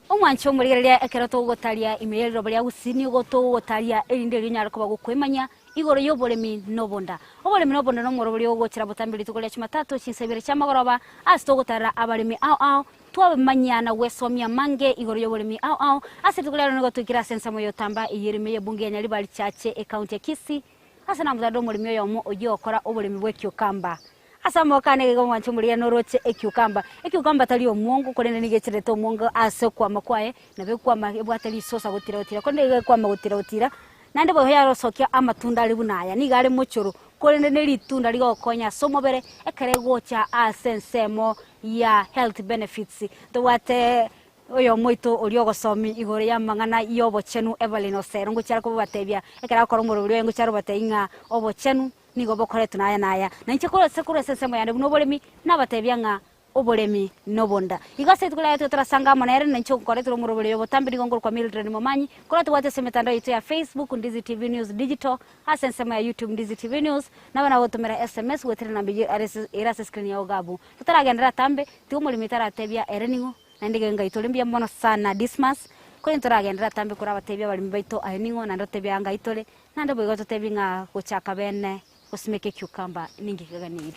Omwanche omorigereria ekero togotaria ime ye riroba ria Gusii nigo togotaria erinde erio onyare koba gokwemanyia igoro y'oboremi na obonda. Oboremi na obonda nomorobori ogochera botambe rituko ria Jumatatu chinsa ibere chiamagoroba ase togotarera abaremi ao ao Twabamanyia na gwesomia amange igoro y'oboremi ao ao. Ase rituko ria rero nigo toikire ase ensemo y'otamba eyio ere ime y'ebunge ya Nyaribari Chache ecounty ya Kisii, ase namotande omoremi oyomo oyio ogokora oboremi bw'ekiukamba. Ase amaboko ane iga omwanche omorigia noroche ekiukamba. Ekiukamba tari omwongo korende nigo echerete omwongo ase okwama kwaye, nabo ekwama ebwate risosa gotira gotira korende iga ekwama gotira gotira naende boigo yarosokia amatunda are buna aya, nigo are mochoro korende ne ritunda rigokonya ase omobere ekero egocha ase ensemo ya health benefits. Ntobwate oyomo oito oria ogosomi igoro y'amang'ana y'obochenu Evelyn Osero ngochia are kobabatebia ekero agokora omorobori oye ngochia are kobatebia ng'a obochenu nigo bokoretwa naya na aya. Na inche korwa ase korwa ase ensemo yane buna oboremi nabatebia ng'a oboremi nobonda. Igo ase rituko riaye totarasanga amo nere na inche nkoretera omorobori oyo botambe nigo nkorokwa Mildred Momanyi korwa tobwate ase emetandao yaito ya Facebook Ndizi TV News Digital Ase ensemo ya YouTube Ndizi TV News, nabo nagotomera sms goetera enamba eyio ere ase screen yao iga abwo. Totaragenderera atambe, tiga omoremi taratebia ere ning'o, naende iga ngai tore mbuya mono sana Dismas, korende toragenderera atambe korabatebia abaremi baito aye ning'o naende otebie aa ngai tore, naende boigo totebie ng'a gochaka bene gosimeka ecucumber ninki keganeirie.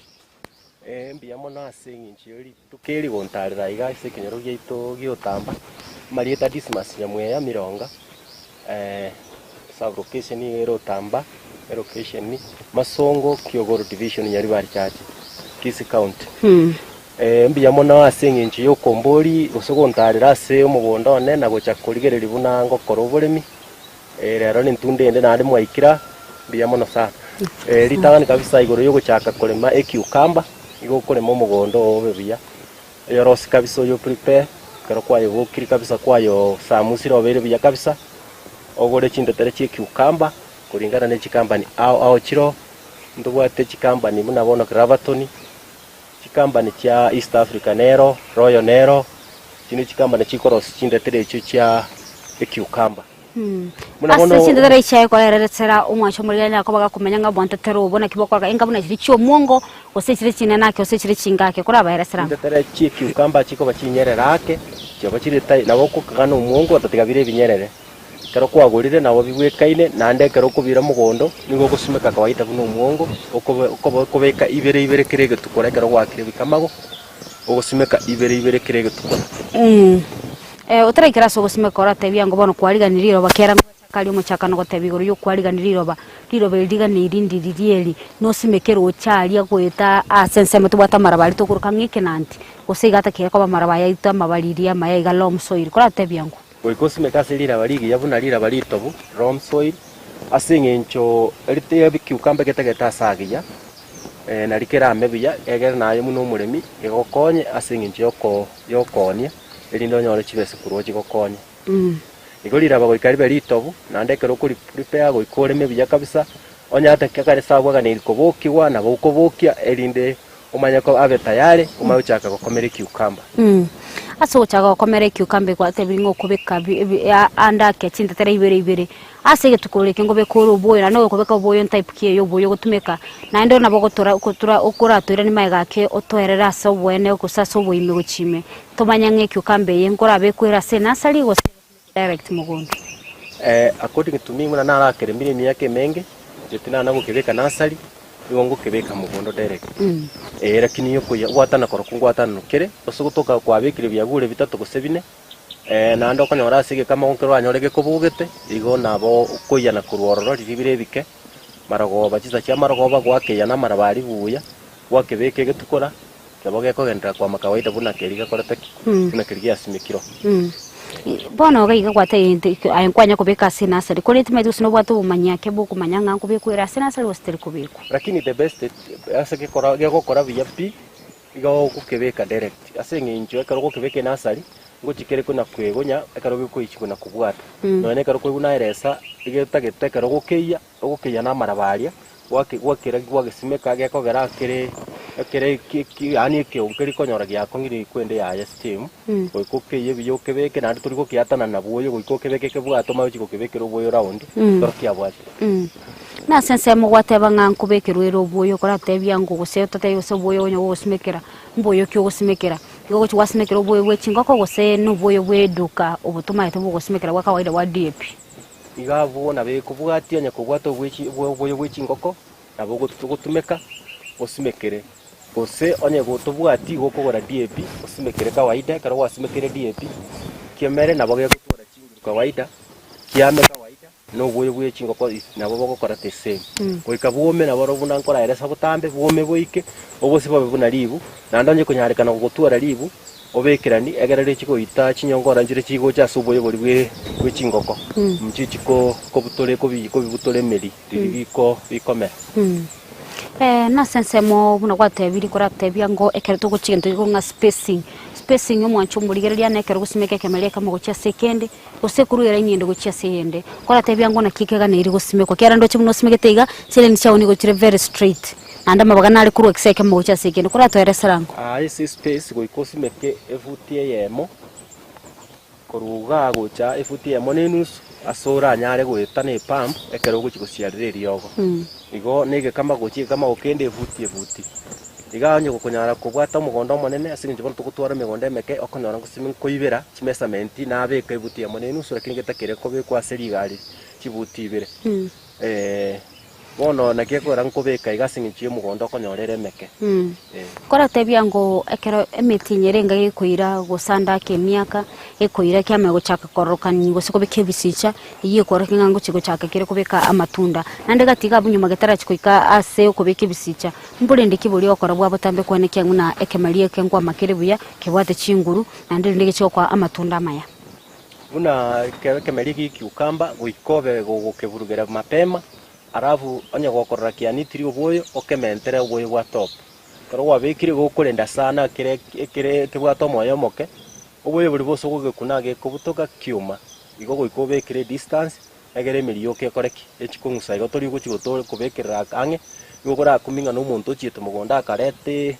Ee, mbuya mono ase eng'encho ye rituko eri gontarera aiga ase ekenyoro giaito gi'Otamba. Amarieta Dismas Nyamweya Mironga, sub location nigo ere Otamba, elocation Masongo, Kiogoro division, Nyaribari Church, Kisii County. Mbuya mono ase eng'encho y'okombori gose gontarera ase omogondo one na gocha korigereria buna ngokora oboremi. Rero nintunda ende naende mwaikire aa, mbuya mono sana. Ritang'ani kabisa igoro yogochaka korema ecucumber, igo okorema omogondo oo obe buya, oyorosie kabisa oyo prepare, ekero kwayobokire kabisa kwayosamusire obeire buya kabisa, ogore chintetere chia ecucumber kuringana ne chicompany ao ao chiroo, ntobwate chicompany buna bono Graverton, chicompany chia East Africa nero, Royal nero, echio ne chicompany chikorosia chintetere echio chia ecucumber. Buna Ase bono chintetere chiaye korereresera omwancho omorigani akoba gakomenya ng'a obwantetero obo naki bokoreka enga buna chiria chi'omwongo, gose chire chinene ake gose chire chinga ake, korabaeresera amo. Chintetere chi'ecucumber chikoba chinyerere ake, chiaba chire tai nabo okokagana omwongo otatiga bire ebinyerere. Ekero kwagorire nabo bibwekaine, naende ekero okobira mogondo, nigo ogosimeka kawaida buna omwongo, okobe okoba okobeka ibere ibere kera egetukora ekero gwakire bikamago, ogosimeka ibere ibere kera egetukora. Otaraikera ase ogosimeka oratebie ango bono kwariganirie riroba kera ngochaka aria omochakano goteba igoro y'okwarigania riroba, riroba eri riganeirie ndiri eri, nosimeke roche aria goeta ase ensemo tobwate amaraba aria tokoroka ng'a ekenanti, gose iga atakeire koba amaraba aya aito amabariri amaya iga loam soil, koratebie ango. Goika osimeke ase riraba rigiya buna riraba ritobu, loam soil, ase eng'encho rite ecucumber egetagete ase agiya, nari kerame buya, egere naye buna omoremi egokonye ase eng'encho yoko yokoonia. erinde onyore chibesa korwa ochigokonya. Igo riraba goika ribe ritobu, naende ekero okori prepare goika oreme buya kabisa, onye ata kare ase abweganeiri kobokigwa, nabo okobokia erinde omanye ko abe tayari, omanye gochaka gokomera ecucumber. Ase ogochaka gokomera ecucumber egwatebire ng'a okobeka bi ebi a ande ake chintetera ibere ibere, Ase egetuko eke ngobeka ore oboyo, naende ogokobeka oboyo ntype ki eye oboyo ogotumeka, naende nabo ogotora ogotura okoratoiranie magega ake otoerere ase oboene gose ase oboime gochia ime, tomanye ng'a ecucumber eye nkorabe ekwere ase enursery gose direct mogondo. According to me buna narakeremire emiaka emenge, inche tinana gokebeka nursery, nigo ngokebeka mogondo direct. Eeh lakini okoyia gwatana korokwo ngwatana kere, gose gotoka kwabekire biagure bitato gose bine. Naende okonyora ase egekamago nkere oranyore gekobogete, igo nabo okoiyana korwa ororo riria bire ebike, marogoba chinsa chia marogoba gwakeiyana amaraba aria buya, gwakebeka egetukora, nabo gekogenderera kwama kawaida buna keria gekorete ki? Buna keria giasimekirwe. Bono iga iga gwatebire aye nkwanya kobeka ase enursery, korende timanyeti gose nobwate obomanyi ake bwokomanya ng'a nkobekwa ere ase enursery gose teri kobekwa. Lakini the best ase gekora gegokora buya pi. Igo ogokebeka direct, ase eng'encho ekero ogokebeka enasari, ngochia kere kona kwegonya ekero gekoichia kona kobwata. Nonya ekero koigwa naeresa, egetagete ekero ogokeyia, ogokeyia na amaraba aria, gwake gwakera gwagesimeka gekogera akere ekere ki ki yaani ekeongo keria konyora giakong'ire kwende yaye stem, goika okeyie buya okebeke naende tori gokiatanana na bwoyo goika okebeke kebwate omanye gochia gokebekera oboyo round, ekero kiabwatire. Nase ensemo gwateba ng'a nkobekerwa ere oboyo koratebia ng'o gose otatebia gose oboyo onye gogosimekera, mboyo ki ogosimekera. Igo ogochia gwasimekera oboyo bwe chingoko gose na oboyo bwe eduka obo tomaete bogosimekera bwa kawaida bwa DAP. Iga abwo nabo ekobwatia onye kobwate obwechi oboyo bwe chingoko nabo ogotumeka osimekere. Gose onye gotobwati igo okogora DAP osimekere kawaida, ekero gwasimekire DAP kiemere nabo gegotwara chinguru kawaida, kiame kawaida, na oboyo bwe chingoko nabo bogokora the same. Goika bwome naboro buna nkoraeresa botambe, bwome boike, obosie bobe buna ribu, naende onye konyarekana gogotwara ribu, obekerani egere richi goita chinyongora nchire chigocha ase oboyo boria bwe bwe chingoko, nchichi ko kobutore kobi kobibutora emeri riria biko bikomera. Nase ensemo buna gwatebirie koratebia ngo ekero togochia egento igo ng'a spacing, spacing omwancho omorigereria na ekero ogosimeka ekemeri ekemo gochia ase ekende, gose korwa eraini ende gochia ase eyende, koratebia ngo naki ekeganeiri gosimekwa ekiagera ndoche buna osimegete iga, chilaini chiago nigo chire very straight, naende amabaga nare korwa ekesa ekemo gochia ase ekende, koratoeresera ango. Aa ase space goika osimeke efuti eyemo. Korwa igaa gocha efuti eyemo na enusu, ase oranyare goeta ne epump ekero ogochia gosiarera eriogo. Igo na egekama gochia egekama gokende efuti efuti. Igaa onye gokonyara kobwata omogondo omonene ase eng'encho bono togotwara emegondo emeke okonyora ngosime nkoibera chimeasurement nabeka ebuti eyemo na enusu lakini getakere kobekwa ase rigari chibuti ibere. Bono naki ekogera nkobeka iga ase eng'encho y'omogondo okonyora ere emeke. Ee. Koratebia ng'o ekero emetienyi ere enga gekoira gose ande ake emiaka, ekoira kiamanya gochaka kororokani gose kobeka ebisicha, eyio ekorokia ng'a ngochia gochaka kere kobeka amatunda. Naende gati iga abwo nyuma getarachia goika ase okobeka ebisicha, mborende ki boria ogokora bwa botambe kwane ekiagera buna ekemeri eke nkwama kere buya, kebwate chinguru, naende rende gechia gokoa amatunda amaya. Buna ekero ekemeri gi'ekiukamba goika obe gogokeburugera mapema, alafu onye gokorora kianitiri oboyo, okementere oboyo bwa top. Ekero gwabekire gokorenda sana kere ekere kebwate omoyo omoke, oboyo boria bose ogogekuna gekobutoka kioma. Igo goika obekere edistance, egere emeri yoka ekore ki? Echi kong'usa igo tori gochi goto kobekerera ang'e, nigo okorakumie ng'a na omonto ochiete mogondo akarete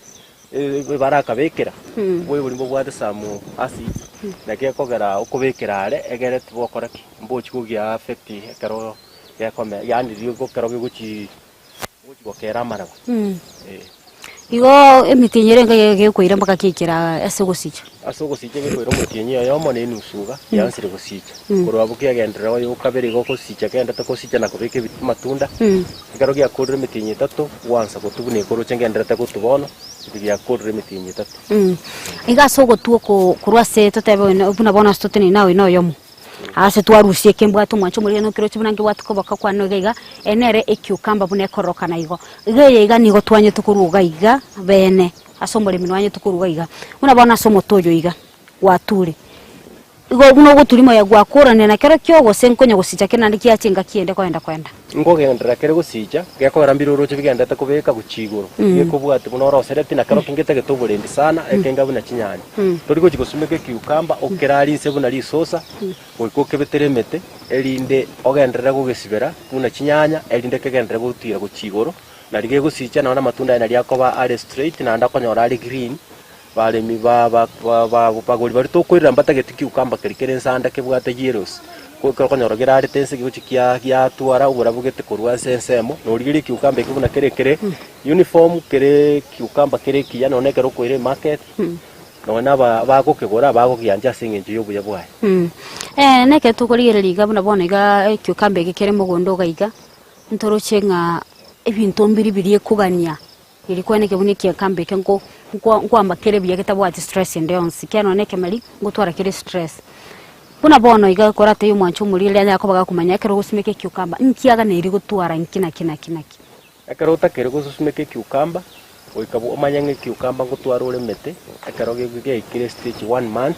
Ebara akabekera, oboyo boria mbobwate some acids, naki gekogera okobekera are egere tibokora ki? Mbochi kogia affect ekero gekome yaani riria ekero gegochi gochi gokera amaraba eh. Igo emetienyi ere enga gekoira mpaka kiaikera ase ogosicha. Ase ogosicha gekoira omotienyi oyomo na enusu iga, giansire gosicha. Korwa abwo kiagenderera oyo okabere igo ogosicha kegenderete gosicha na kobeka ebi amatunda. Ekero giakorire emetienyi etato, gwansa gotwa buna ekoroche ngendererete gotwa bono, riria giakorire emetienyi etato. Iga ase ogotwa oko korwa ase totebe oyo na buna bono ase totenene na oyo na oyomo, ase twarusia ekembwate omwancho omoriri nokeroche buna nkebwate koboka kwane iga iga, eye nere ecucumber buna ekororokana igo. Iga eye iga nigo twanyete korwa iga iga beene, ase omoremi nwanyete korwa iga iga. Buna bono ase omote oyo iga, gwature. Igo buna ogoturima oyo gwakoranire na kerokio, gose nkonya gosicha kere naende kiacha engaki ende koenda koenda. Nkogenderera kere gosicha, gekogera mbire oroche bigenderete kobeka gochia igoro, gekobwatia buna orosereti, na kerokio ngetagete oborendi sana, ekenga buna chinyanya. Tori gochia gosumeka ekiukamba, okerare inse buna risosa, goika okebetere emete, erinde ogenderere gogesibera buna chinyanya, erinde kegenderere gotira gochia igoro, nari gegosicha nonya namatunda aye nari akoba are straight, naende okonyora are green. Baremi ba ba ba bagori baria tokoirera mbatageti kiukamba keria kere ensanda kebwate yellows, ko ekero okonyora kerarete ense gegochia kia giatwara oborabu gete korwa ase ensemo, na origereria ekiukamba ekio buna kere kere uniform kere ekiukamba kere ekiya nonya ekero okoira emarket, nonya na aba abagokegora bagogiancha ase eng'encho ya obuya bwaye. Na ekero tokorigereria iga buna bono iga ekiukamba eke kere mogondo iga iga, ntoroche ng'a ebinto mbiri biria ekogania. Erio kwane buna ekiakambe eke nko nko nkoamba kere buya getabwati stress ende yonsi, ekiagera nonye na ekemeri ngotwara kere stress. Buna bono iga koratebie omwancho omoria riria anyare koba gakomanya ekero ogosimeka ekiukamba, nki aganeiri gotwara nki naki naki naki. Ekero otakeri gosimeka ekiukamba, goika omanye ng'a ekiukamba ngotwara ore emete, ekero geikire stage one month,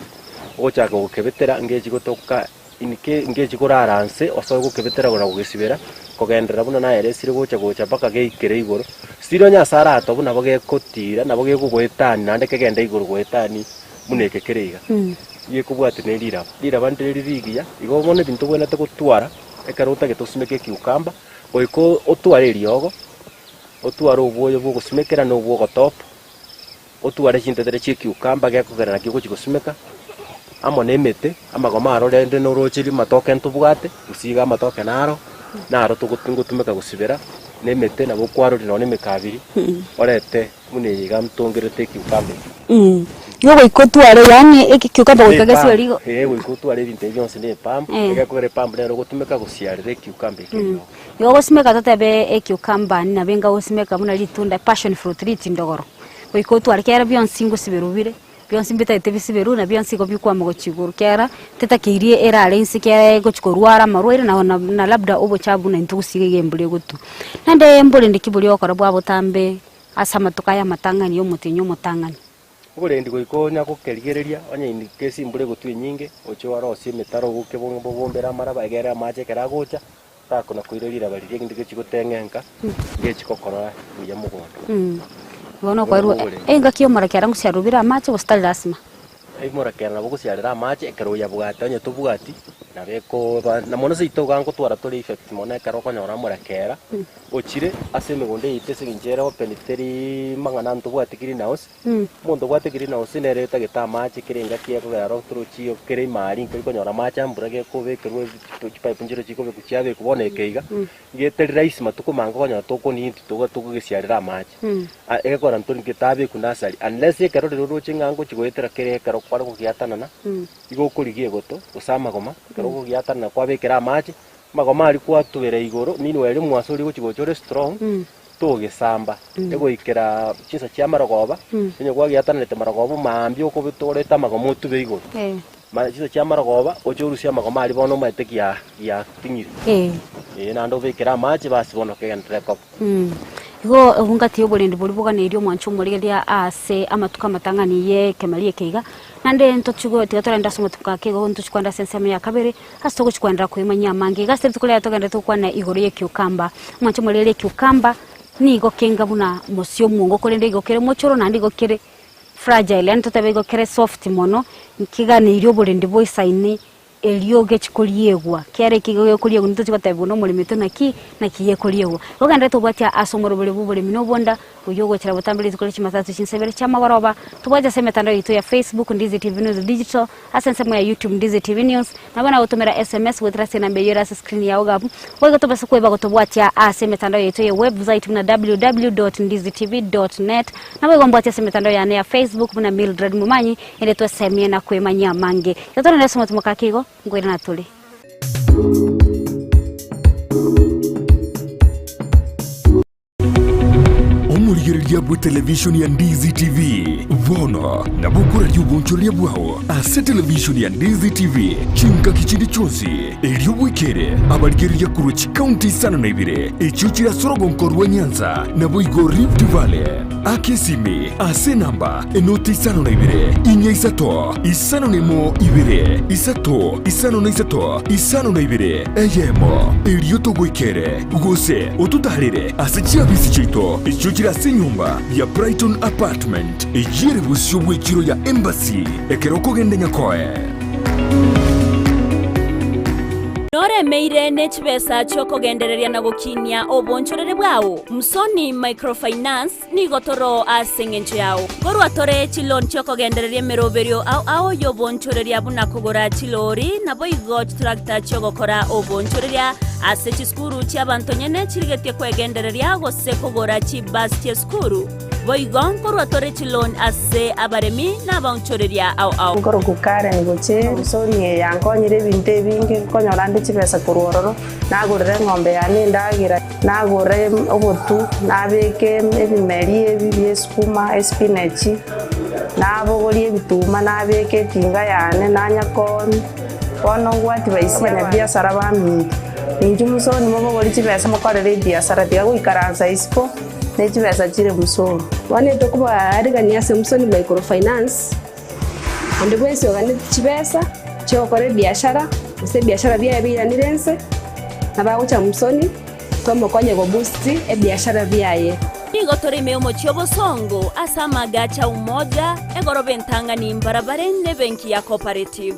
ogochaka gokebetera ngechi gotoka Inki ngechi korara nse, osoe gokebetera na gogesibera, kogenderera buna naeresire gocha gocha mpaka geikere igoro. Siri onye ase arato buna nabo gegotiira, nabo gekogoetania naende kegende igoro goetania buna eke kere iga. Gekobwatia ne riraba. Riraba ndire rire rigiya, igo bono ebinto obwenerete gotwara ekero otagete osimeke ekiukamba, goika otware eriogo, otware obwoyo bwa ogosimekera na obwa ogotopa, Otware chintetere chi'ekiukamba gekogera nakio ogochia gosimeka, amo nemete, amagoma aro rende noroche rimatoke ntobwate, gose iga amatoke naro. Naro togo ngotumeka gosibera, na emete nabo okwaroria nonye na emekabiri, orete buna eye iga ntongerete ekiukamba eke. Igo goika otware yaani ekiukamba goika gesibe rigo. Ee, goika otware ebinto ebi bionsi na epump, egekogera epump nero ogotumeka gosiarera ekiukamba eke eriogo. Igo ogosimeka totebe ekiukamba nabe enga ogosimeka buna ritunda passion fruit ritindogoro, goika otware kera bionsi ngosiberwa bire. Bionsi mbitagete bisiberwe, na bionsi igo bikwama gochia igoro, kiagera tetakeiri erare inse kiagera egochia korwara amarwaire na na labda obochafu buna intwe gose iga iga embura egotwa. Naende mborende ki boria ogokora bwa botambe ase amatuko aya amatang'ani ya omotienyi omotang'ani? Oborendi goika onya gokerigereria, onye in case embura egotwa enyinge, oche orosie emetaro oboke bobombere amaraba egere amache ekero agocha, Takona koira riraba riria egento gechi goteng'enka, ngechi gokora buya mogondo. Bono okwairwe engaki y'omorakera ngosiarerwa amache gose tari lasima? Omorakera nabo ogosiarera amache ekero oyabwate, onye tobwati nabo ekoba na mono seito iga ngotwara tore effect mono ekero okonyora omorakera ochire ase emegondo yaito ase eng'encho ere open teri mang'ana ntobwati greenhouse. Omonto obwate greenhouse nere otagete amache kera engaki ekogera aro torochi kere ime aria nkeri konyora amache a mbura gekobekerwa chipipe nchire chikobekwa chiabekwa bono eke iga, getari rahisi matuko mange okonyora tokoni intwe toga tokogesiarera amache. Egekora ntori getabekwa nursery unless ekero riria oroche ng'a ngochi goetera kere ekero kware gogiatanana, igo okorigia egoto gose amagoma, ekero okogiatanana kwabekera amache, amagoma aria kwatubera igoro meanwhile omwaso oria ogochi gocha ore strong. Togesamba, egoikera chinsa chi'amarogoba, onye gwagiatananete marogoba mambia okobeta orete amagoma otube igoro. Chinsa chi'amarogoba oche orusie amagoma aria bono omanyete gia giating'ire. Ee, naende obekere amache basi bono kegenderere koba. Igo obongati oborendi boria boganeirie omwancho omorigereria aase amatuko amatang'ani y'ekemeri eke iga, naende ntochi tiga torende ase amatuko ake igo ntochi kogenda ase ensemo ya kabere. Ase togochia koenderera koimanyia amange iga ase rituko riaye togenderete gokwana igoro y'ekiukamba. Omwancho omorere ekiukamba nigo kenga buna mosie omongo korende igo kere mochoro naende igo kere fragile yaani totebe igo kere soft mono, nkeganeirie oborendi boisaine erio gechi koriegwa. Kera eke igo gekoriegwa ntochi gotebigwa na omoremi oito naki, naki gekoriegwa. Ogenderere tobwatia ase omorobori bwa oboremi na obonda, Oyio ogochera botambe rituko ria Chimatatu chinsa ibere chi'amagoroba. Tobwate ase emetandao yaito ya Facebook, Ndizi TV News Digital, ase ensemo ya YouTube, Ndizi TV News, nabo nagotomera SMS goetera ase enamba eyio ere ase screen yao iga abwo. Boigo tobase kweba gotobwatia ase emetandao yaito ya website buna www.ndizitv.net. Naboigo mbwatie ase emetandao yane ya Facebook buna Mildred Momanyi, ere twesemie na kwemanyia amange. Igo torende ase omotumo kake igo, nkoirana tore. Omorigereria bw'etelevishoni ya Ndizi TV bono nabo okoraria obonchoreria bwao ase televishoni ya Ndizi TV chingaki chinde chionsi, erio bwekere abarigereria korwa chikaunti isano na ibere echio chire ase orogonko rwa Nyanza naboigo Rift Valley. Aka esimi ase enamba enoti isano na ibere, inya isato, isano na emo ibere, isato, isano na isato, isano na ibere, eyemo, erio togoikere, gose ototaarere ase chiabisi chiaito echio chire ase enyomba ya Brighton Apartment, eyio ere bosio bw'echiro ya Embassy, ekero okogenda Nyakoe. Noremeire ne chibesa chi'okogendereria na gokinia obonchoreri bwao? Msoni Microfinance nigo toro ase engencho yao. Nkorwa tore chiloan chi'okogendereria emeroberio ao ao y'obonchoreria buna kogora chilori naboigo chitractor chi'ogokora obonchoreria ase chisukuru chi'abanto nyene chirigetie kwegendereria gose kogora chibus chi'esukuru. Boigo nkorwa tore chiloan ase abaremi na abaonchoreria ao ao. Nkorokwa Karen gochia Musoni eye yankonyire ebinto ebinge, nkonyora nde chibesa korwa ororo, nagorera eng'ombe yane endagera, nagora obotu, nabeka ebimeri ebi bia esukuma, espinachi, nabogoria ebituma nabeka etinga yane nanya koonia. Bono ngwati baisia abanyabiasara baminto, inchuo Musoni mobogorie chibesa mokorere ebiasara, tiga goikaransa isiko. ne chibesa chire musoro. Bono etokobaarigania ase Musoni Microfinance, onde bwensi oganeti chibesa chi'ogokora ebiashara, gose ebiashara biaye biiranire inse, nabo agocha Musoni, tomokonye goboost ebiashara biaye. Nigo tore ime y'omochie obosongo ase amagacho a Umoja, egoroba entang'ani mbarabare n'ebenki ya Cooperative.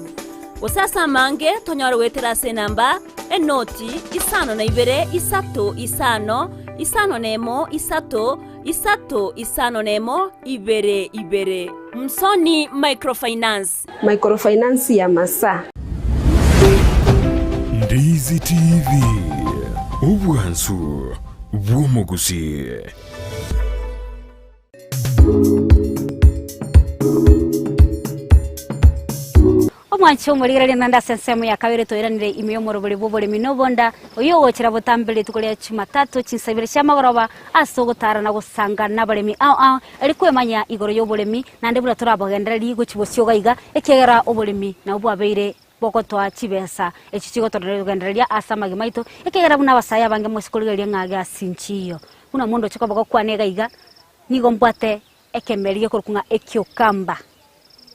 Gose ase amange tonyore goetera ase enamba enoti isano na ibere isato isano isano nemo isato isato isano nemo ibere ibere. Msoni Microfinance. Microfinance ya Masaa. Ndizi TV. Obwansu bw'omogusii. Omwanche omorigereria naende ase ensemo ya kabere toiranire ime y'omorobori bw'oboremi na obonda, oyio ogochera botambe rituko ria Jumatatu chinsa ibere chi'amagoroba ase ogotara na gosanga nabaremi ao ao eri kwemanya igoro y'oboremi naende buna torabogendererie gochia bosio iga iga ekiagera oboremi nabwo bwabeire bogotoa chibesa echi chigotogendereria ase amagima aito ekiagera buna abasae abange moise korigereria ng'a gasi nchiyo buna omonto oche koba gokwana iga iga nigo mbwate ekemeri gekorokwa ng'a ekiokamba.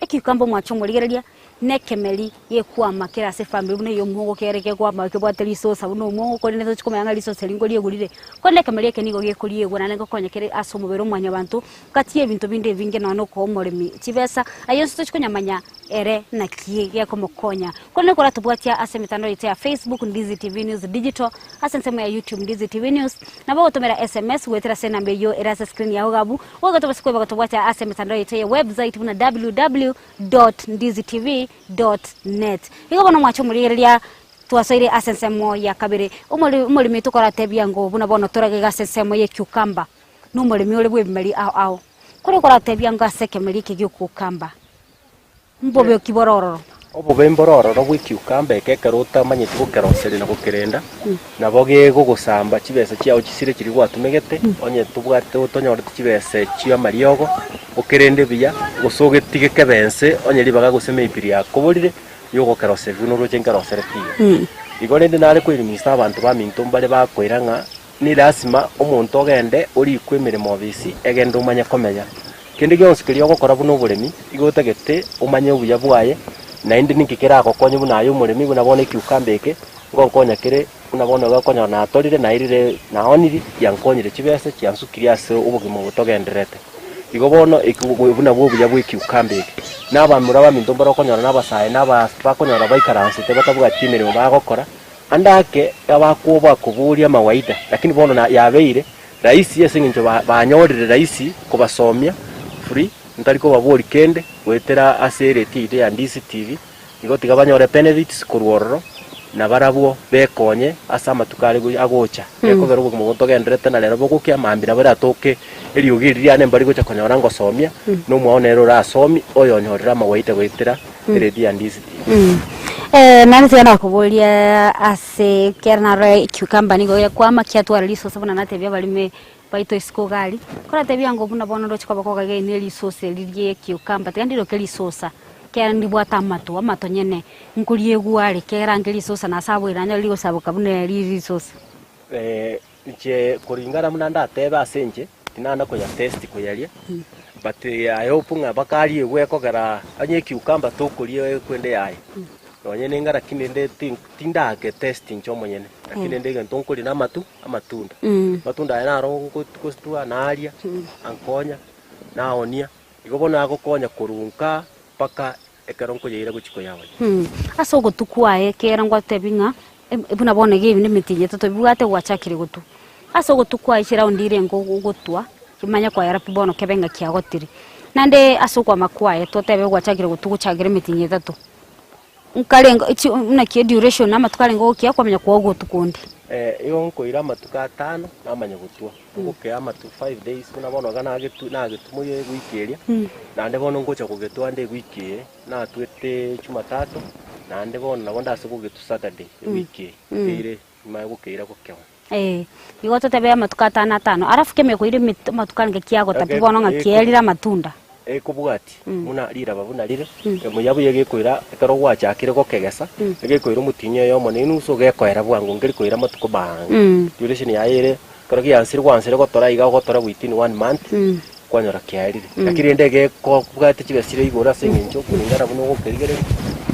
Ekiokamba omwanche omorigereria, na ekemeri gekwama kere ase efamiri buna ey'omuogo kere kekwama kebwate risosa buna omuogo korende tochi komanya ng'a risosa eri nkoriegurire. Korende ekemeri eke nigo gekoriegwa naende ngokonya kere ase omobere o mwanyabanto, gati y'ebinto binde ebinge nonya na okoa omoremi chibesa, aye onsi tochi konyamanya ere naki gekomokonya. Korende koratobwatia ase emetandao yaito ya Facebook, Ndizi TV News Digital, ase ensemo ya YouTube Ndizi TV News, nabo ogotomera SMS goetera ase enamba eyio ere ase screen yao iga abwo, Boigo tobase kweba gotobwatia ase emetandao yaito ya website buna www dot ndizitv dot net. Igo bono mwache omorigereria twasoire ase ensemo ya kabere. Omori omoremi tokoratebia ngo buna bono torage iga ase ensemo ye cucumber, na omoremi ore bw'ebimeri ao ao. Kore okoratebia ngo ase ekemeri eke gia ocucumber, Mbobe ki bore ororo? Obobe mbore ororo bw'ekiukamba eke ekero otamanyeti gokeroseria na gokerenda, nabo gegogosamba chibesa chiao chisire chiria gwatumegete, onye tobwate otonyoreti chibesa echio amariogo, okerende buya, gose ogetige kebe ense onye ribaga gose maybe riakoborire, yogokeroseria buna oroche nkerosereti iga. Igo rende nare koelimisa abanto baminto mbare bakoira ng'a ni lasima omonto ogende orikwe emeremo obisi egende omanye komenya. Kende gionsi keria ogokora buna oboremi, igo otagete omanye obuya bwaye, naende ninki keragokonye buna aye omoremi, buna bono ekiukambe eke, ngonkonya kere, buna bono iga okonyora natorire, nairire, naoniri, giankonyire chibesa, chiansukirie ase obogima obo togendererete. Igo bono eki buna bwo obuya bwa ekiukambe eke. Na abamura baminto mbare okonyora na abasae na abas bakonyora baikaransete batabwati emeremo bagokora, ande ake abakwoboa koboria amawaida, lakini bono na yabeire. Rahisi ase eng'encho banyorire rahisi kobasomia free ntari kobaboria kende goetera ase eretio yaito ya Ndizi TV, igo tiga banyore benefits korwa ororo na barabwo bekonye ase amatuko are agocha. Gekogera obogima obo ntogendererete na rero bogokia mambia nabo eratoke eriogi eri riane mbari gocha konyora ngosomia, na omwao nere orasomie oyonyorire amawaida goetera eretio ya Ndizi TV. Naende tiga nakoboria ase. Ase ekero narora ecucumber nigo gekwama kiatwara risosa buna natebia abaremi baito isiko iga aria, koratebia ng'a buna bono ndoche koba kogaigainia ne risosa eri rie ecucumber tiga ndiroke risosa, ekiagera ndibwate amato, amato nyene nkoriegwa are ekiagera ange risosa nasaboire nanyore rigosaboka buna eri risosa. Inche koringana buna ndatebe ase inche, tinana koya test koyaria, but I hope ng'a bakariegwe ekogera onye ecucumber tokoria ekwende yaye, nonye ninga lakini rende tin tindake test inche omonyene, lakini rende egento nkoria na amatu amatunda. Amatunda aya naro nko gostua naria, ankonya, naonia, igo bono agokonya korwa nka mpaka ekero nkoyeira gochia koyaonia. Ase ogotwa kwaye ekero ngotebia ng'a buna bono iga ebi nemetienyi etato bibwate gwachakire gotwa. Ase ogotwa kwaye chiraundi irenge ogotwa, kimanye koera pi bono kebe ng'a kiagotire. Naende ase okwama kwaye totebe gwachakire gotwa gochakire emetienyi etato, nkarenge chi naki eduration amatuko arenge gokia kwamanya kwagotwa konde. Igo nkoira amatuko atano namanya gotwa. Ngokea amatu five days buna bono iga nagetu nagetumoire ewiki eria, naende bono ngocha kogetua ande ewiki eye, natwete jumatatu, naende bono nabo ndase kogetua saturday ewiki eye, nkeire nimanye gokeira gokewa. Eh, igo totebe amatuko atano atano, alafu keme koira emit amatuko arenge kiagota pi bono ng'a kierire amatunda. Ekobwatia buna riraba buna rire, omuya buya egekoira ekero gwachakire gokegesa, egekoira omotienyi oyomo na enusu gekoera bwango nkeri koira amatuko maange. Duration yaye ere ekero giansire gwansire gotora iga ogotora within one month, kwanyora kiaerire. Lakini rende egekobwatia chibesa chire igoro ase eng'encho kulingana buna ogokerigereria,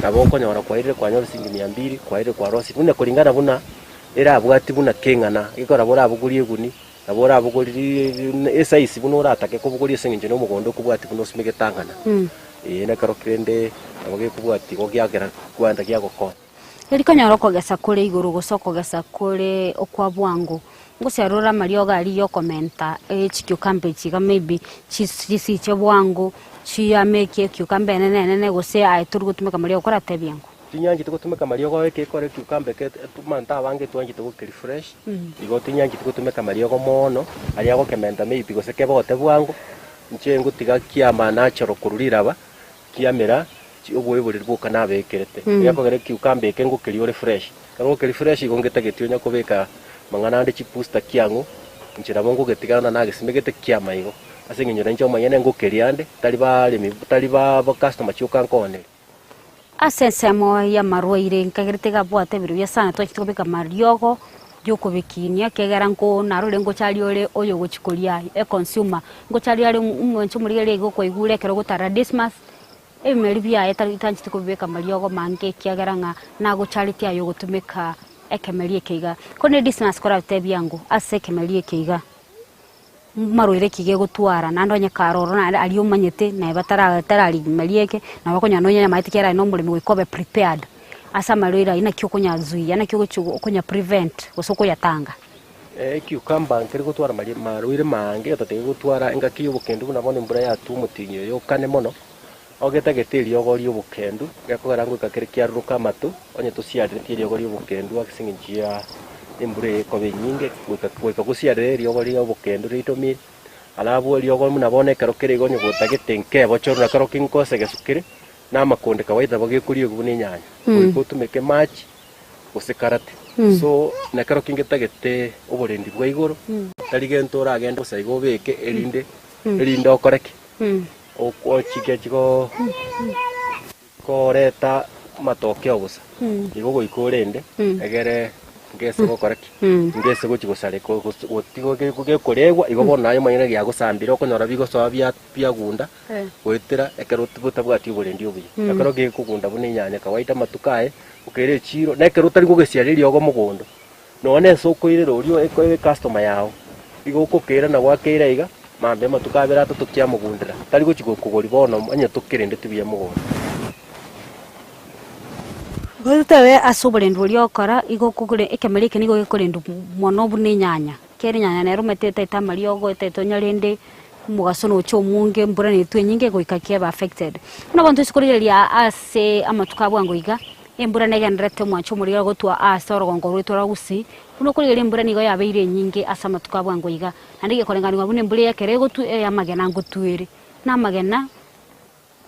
nabo okonyora kwairire kwanyora shilingi mia mbiri, kwairire kwarosirie buna kulingana buna erabwatie buna keng'ana, gekogera borabogorie eguni. Nabo orabogorie esaisi buna oratake kobogoria ase engencho nomogondo okobwatia buna osimegete ang'ana. Ee, nekero kende nabo gekobwatia igo giagera kwanda giagokonya. Eri konyora okogesa kore igoro gose okogesa kore okwa bwango, ngosiarora amariogo aria yokomenta chicucumber echi iga maybe chisiche bwango, chiame ecucumber enene enene gose aye tori gotumeka amariogo koratebie ng'o? Tinyanchete gotumeka mariogo eke ekore cucumber eke amanto abange twanchete gokeri fresh, igo tinyancheti gotumeka mariogo moono, aria agokementa maybe gose kebote bwango, inche ngotiga kiama natural korwa riraba, kiamera oboyo boria bwoka nabekerete. Egekogera ecucumber eke ngokeria ore fresh, ekero ngokeri fresh igo ngetageti onya kobeka mang'ana ande chibooster kiang'u, inche nabo ngogetiga buna nagesimegete kiama igo, ase eng'encho nainche omonyene ngokeria ande, tari baremi tari ba customer chioka nkooneria. Ase ensemo y'amarwaire nkagerete gabwate ebiro bia sana twachete kobeka amariogo yokobikinia ekiagera nko narorire ngocharia ore oyogochi koria econsumer, ngocharia are omonche omorigereria iga okwaigure ekero ogotara Dismas, ebimeri biaye tari tancheti kobibeka amariogo mange ekiagera ng'a nagocharetie aye ogotumeka ekemeri eke iga. Korende Dismas koratebie ango ase ekemeri eke iga. Marwaire ki gegotwara, naende onye kare ororo naende aria omanyete naye batara tararimeria eke, nabo okonyora nonya nyamaete kera aye na omoremi goika obe prepared ase amarwaire aywo naki okonyazuia naki ogochi okonya prevent gose okoyatanga. Ecucumber nkeri gotwara maria marwaire maange otatiga gotwara engaki ya obokendu buna bono embura yatwa omotienyi oyo okane mono, ogetagete eriogo ria obokendu, gekogera ngoika kere kiaruruka amato, onye tosiareretie eriogo ria obokendu ase eng'encho ya embura eye ekoba enyinge, goika goika gosiarere eriogo ria obokendu ritomire, alafu eriogo buna bono ekero kere igo onye gotagete nkebochorwa na kero kinkosa egesu kere, na amakonde kawaida nabo gekoriegwa buna enyanya, goika otumeke machi gose karate. So na kero kingetagete oborendi bwa igoro, tari gento oragende bosa igo obeke erinde erinde okore ki? Ochike chigo koreta amatokeo bosa, igo goika orende egere ngese gokora ki? Ngese gochi gosareka gose gotiga gekoregwa igo bono naye omanyene giagosambire okonyora bigosoa bia biagunda goetera ekero otabwati oborendi obuya. Ekero gekogunda buna enyanya kawaida amatuko aye, okeira echiro, na ekero otari kogesiara eriogo mogondo, Nonya nese okoirera oria ecustomer yao, igo okokeira na gwakeira iga, mambia amatuko abere atato kiamogundera, tari gochi gokogori bono onye tokerendeti buya mogondo. Gotobe ase oborendi boria ogokora, igo okogora ekemeri eke nigo gekorendwa mono buna enyanya, ekiagera enyanya nero omanyete etaete amariogo, etaete onya rende omogaso nocha omonge, embura netwe enyinge goika kiaba affected. Buna bono toise korigereria ase amatuko a bwango iga, Embura negendererete omwancho omorero ogotwa aase orogongo rwaito rwa Gusii, buna okorigereria embura nigo yabeire enyinge ase amatuko a bwango iga, naende gekorenganigwa buna embura ey'ekero egotwa ey'amagena ngotwa ere. Na amagena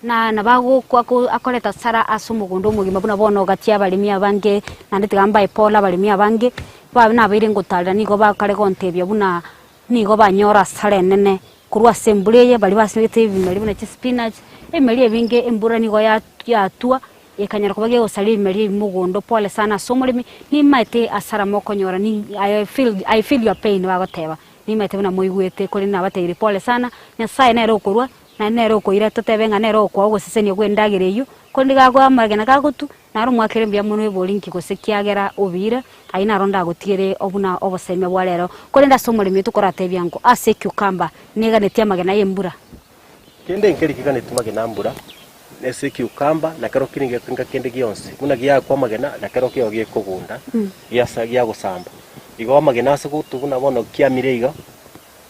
na nabo agokwa akoreta asara ase omogondo omogima buna bono gati y'abaremi abange, naende tiga mbae pole abaremi abange, babe nabeire ngotarera nigo bakare gontebia buna nigo banyora asara enene korwa ase embura eye, baria basimegete ebimeri buna chispinach, ebimeri ebinge embura nigo yatwa. Ekanyara koba gegosaria ebimeri ebi mogondo, pole sana ase omoremi, nimaete asara mokonyora ni I feel, I feel your pain bagoteba, nimaete buna moigwete korende nabatebirie pole sana, Nyasaye nere okorua, naende nere okoira totebe ng'a nere okoa ogosesenia kwa endagera eyio, korende gakoa amagena gagotwa, naro omwakere mbuya mono ebori nki gose kiagera obiira, ayio naro ndagotigere buna obosemia bwa rero. Korende ase omoremi oito koratebia ng'o ase ecucumber neganetie amagena y'embura. Kende nkeri keganetie magena mbura, Ase ekiukamba, na kero kende gekenga kende gionsi, buna giaakwa amagena, na kero kiao gekogunda, giasa giagosamba. Igo amagena ase gotwa buna bono kiamire iga,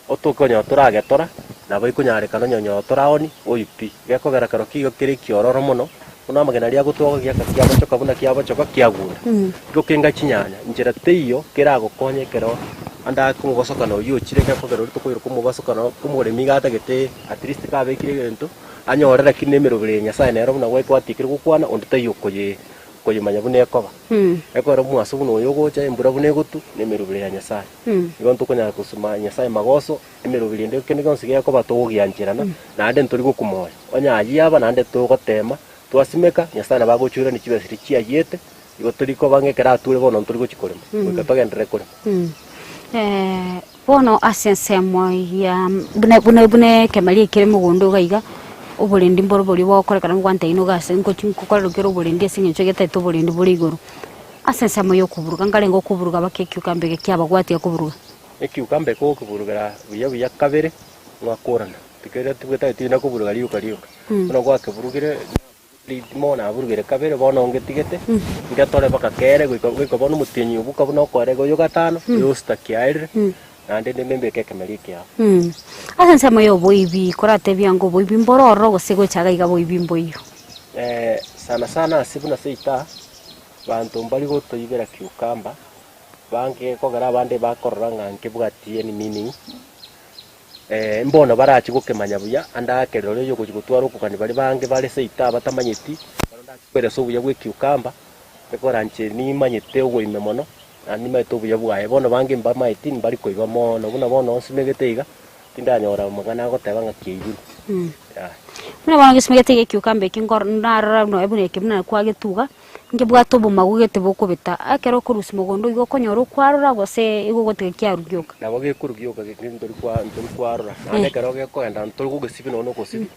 otoke onye toragetora, nabo ekonyarekana onye onye toraoni, oyio pi. Gekogera kero kiigo kere ekiororo mono, buna amagena aria agotwa giaka kiabochoka buna kiabochoka kiagunda. Igo kenga chinyanya, nchera teiyo keragokonye ekero ande akomobasokana oyio ochire gekogera oria tokoiroka omobasokano omoremi iga atagete at least kabekire egento. Anyore lakini nemeroberi ya Nyasae nero buna gwatikire gokwana, onde taiyo okoye okoyemanya buna ekoba. Ekero omwaso buna oyo ogocha, embura buna egotwa, nemeroberi ya Nyasae. Igo ntokonyara kosoma Nyasae magoso, emeroberi ende kende gionsi gekoba togogiancherana, naende ntori gokumoyo. Onye ayio aba naende togotema, twasimeka, Nyasae nabo agochoirania chibesa chiria chiayiete, igo tori koba ng'a ekero ature bono ntori gochia korema, goika togenderere korema. Bono ase ensemo ya buna buna buna ekemeri ekere mogondo iga iga, oborendi mboro boria bogokorekana bogwantebi nigo ase ngochi ngokorera kere oborendi ase eng'encho getaete oborendi bore igoro. Ase ensemo ya okoburuga nkarenge okoburuga mpaka ekiukambe eke kiabagwatia koburuga. Ekiukambe gokoburugera buya buya kabere, mwakorana, tikeri tibwetageti na koburuga rioka rioka, buna gwakeburugire. Ritimo naburugere kabere, bono ngetigete, ngetore mpaka kere, goika goika bono omotienyi obuka buna okoerega oyo gatano, oyo osita kiaerire, naende ndende mbeke ekemeri ekiao. Ase ensemo ya oboibi, koratebia ng'a oboibi mboro ororo gose gocha iga iga boibi mboiyo? Sana sana ase buna seita. Banto mbari gotoibera cucumber, bange kogera abande bakorora ng'a nkebwati any meaning, mbono barachi gokemanya buya, ande ake rirorio oyogochi gotwara okogania baria bange bare seito abatamanyeti, ekero ndachi koeresa obuya bwa ecucumber, ekora inche nimanyete oboime mono, naende nimanyete obuya bwaye. Bono bange mbamaeti mbari koiba mono, buna bono nsimegete iga, tindanyora amang'ana agoteba ng'a kiaibirwe, yaya. Buna bono gesimegete iga ecucumber eke nkoro narora buna buna eke buna kwagetuga, Nkebwate obomagu gete bokobeta, ekero okorusia mogondo igo okonyora okwarora gose igo ogotiga kiarwa gioka. Nabo gekorwa gioka geke ntori kwa ntori kwarora, naende ekero gekogenda ntori gogesibia nonya na ogosibia,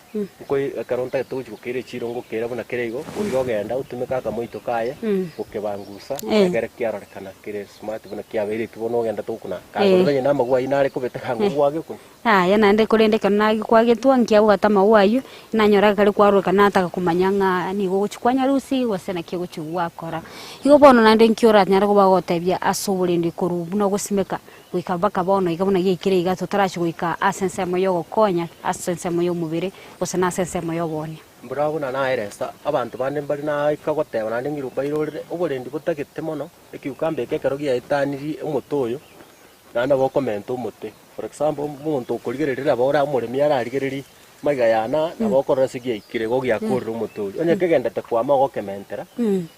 nkoi ekero ntagete gochia gokeira echiro ngokeira buna kere igo, oria ogenda otumeke akamoito kaye, gokebangusa, egere kiarorekana kere smart buna kiabeire ekio bono ogenda tokuna, kagorire onye na amagwa ayio nare kobeta kango gwage okonywa. Yaya, naende korende ekero nagekwagetwa, nkiabwate amauga ayio, nanyora kare kwaroreka nataka komanya ng'a nigo ogochia kwanyarusia gose naki ogochia gwakora. Igo bono naende nki oranyare koba ogotebia ase oborendi korwa buna ogosimeka goika mpaka bono iga buna giaikire iga totarachia goika ase ensemo ya ogokonya, ase ensemo ya omobere, gose na ase ensemo ya oboonia. Mbura buna naeresa, abanto bande mbare naika goteba naende ng'irwe mbairorere, oborendi botagete mono, ekiukambe eke ekero giaetanirie omote oyo, Naende nabo okomenta omote, for example, omonto okorigereria nabo ora omoremi ararigererie maiga yana, nabo okorora ase giaikire igo giakorire omote oria. Onye kegenderete kwama ogokementera,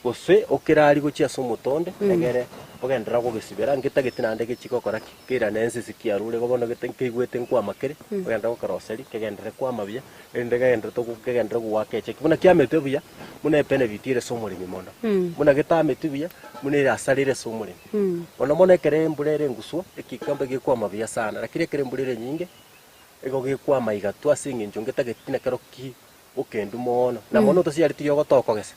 gose okerarie gochia ase omote onde, egere ogenderere gogesibera, ngetageti naende gechie gokora ki? Keirane ense ase kiarure igo bono gete nkeigwete nkwama kere, ogenderere gokeroseria, kegenderere kwama buya, erinde kegenderete go kegenderere goaka echeki. Buna kiametwe buya, buna ebenefit ere ase omoremi mono. Buna getametwe buya, buna ere asara ere ase omoremi. Mono mono ekero embura ere enguswa, ekikombe gekwama buya sana, lakini ekero embura ere enyinge, igo gekwama igatwa ase eng'encho ngetageti nekero ki okendu moono, na mono otasiareti ogotokogesa.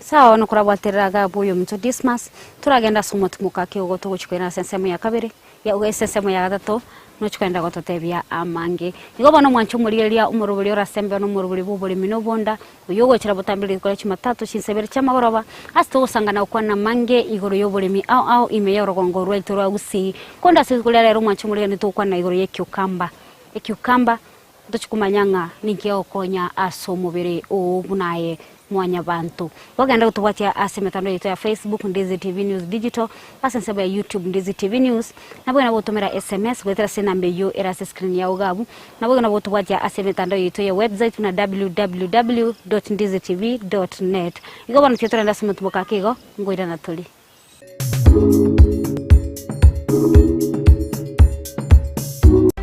Sawa bono korabwaterera iga abwo oyominto Dismas, toragende ase omotimoka ake igo togochia koirana ase ensemo ya kabere, ya ase ensemo ya gatato, nochia kogenda gototebia amange. Igo bono mwanche omorigereria omorobori orasembe na omorobori bw'oboremi na obonda, Oyio ogochera botambe rituko ria Jumatatu chinsebere chi'amagoroba, ase togosangana gokwana amange igoro y'oboremi ao ao ime y'orogongo rwaito rwa Gusii. Konde ase rituko ria rero omwanche omorigani togokwana igoro y'ekiukamba. Ekiukamba, ntochie komanya ng'a ninki kegokonya ase omobere oo buna aye mwanyabanto. Gogenda gotobwatia ase emetandao yaito ya Facebook, Ndizi TV News Digital, ase ensemo ya YouTube, Ndizi TV News, Naboigo nabo gotomera sms goetera ase enamba eyio ere ase screen yao iga abwo. Naboigo nabo gotobwatia ase emetandao yaito ya website buna www dot ndizitv dot net. Igo bono tiga torende ase omotuboka ake igo, ngoirana tore.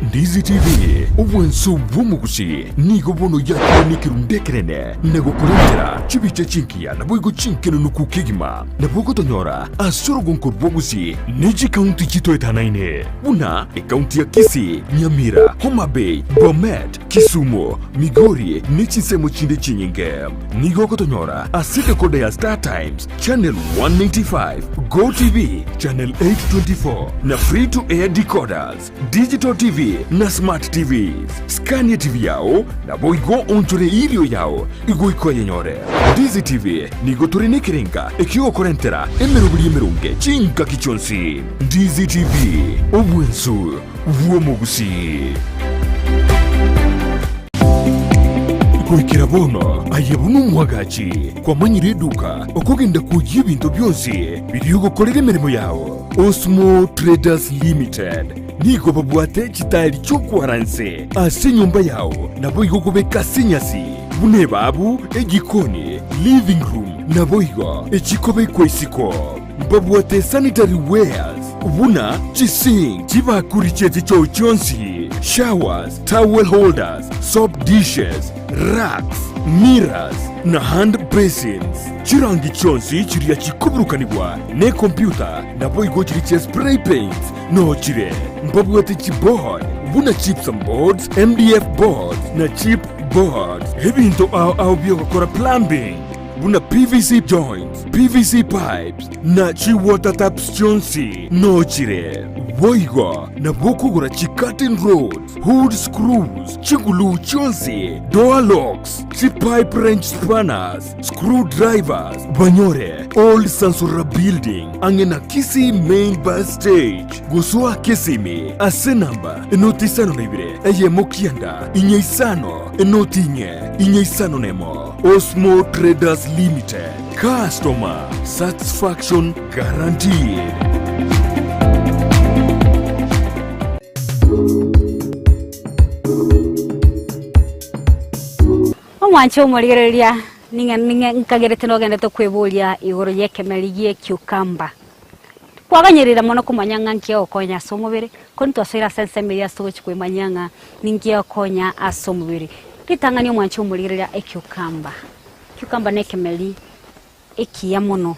Ndizi TV, obwanso bw'omogusi, nigo bono yakire nekerundu ekenene na gokorentera chibicha chingiya naboigo chinkenenuku kegima. Nabo ogotonyora ase orogonko rw'Ogusii ne chikaunti chitoetanaine, buna ekaunti ya Kisii, Nyamira, Homa Bay, Bomet, Kisumu, Migori ne chinsemo chinde chinyinge. Nigo ogotonyora ase decoder ya Star Times, Channel 195, Go TV, Channel 824 na Free to Air decoders, Digital TV na Smart TVs. Skania TV yao naboigo onchore erio yao igoika oyenyore. Ndizi TV nigo tore nekerenga ekiogokorentera emeroberi emeronge chingaki chionsi. Ndizi TV, obwensu bw'omogusii. Goikera bono aye buna omwagachi kwamanyire eduka okogenda kwoyia ebinto bionsi biria ogokorera emeremo yao. Osmo Traders Limited nigo babwate chitaeri chi'okwara nse ase enyomba yao, naboigo kobeka ase enyasi, buna ebaabu, ejikoni, living room, naboigo echikobekwa isiko. Mbabwate sanitary wares buna chisink, chibakuri chi'echichoo chionsi, showers, towel holders, soap dishes, racks, mirrors, na hand basins. Chirangi chionsi chiria chikoburukanigwa nekompyuta naboigo chiria chia spray paints nochire. Mbabwate chiboard buna gypsum boards, MDF boards na chip boards. Ebinto ao ao biogokora plumbing buna PVC joints, PVC pipes na chi water taps chionsi nochire. Boigo nabo okogora chicurtain rods, hood screws, chiguluu chionsi, door locks, chipipe wrench spanners, screw drivers, banyore Old Sansora Building ang'e na Kisii Main Bus Stage. Gosoa Kisimi ase enamba enoti isano na ibere eyemo kianda inye isano enoti inye inye isano nemo. Osmo Traders Limited, customer satisfaction guaranteed. Omwanche omorigereria ning'e ning'e nkagerete nogendete kweboria igoro y'ekemeri gie cucumber. Kwaganyerera mono komanya ng'a nki egokonya ase omobere, korende twasoire ase ensemo eyio ase togochia kwemanyia ng'a ninki egokonya ase omobere. Ritang'ani omwanche omorigereria ecucumber. Cucumber na ekemeri ekiya mono,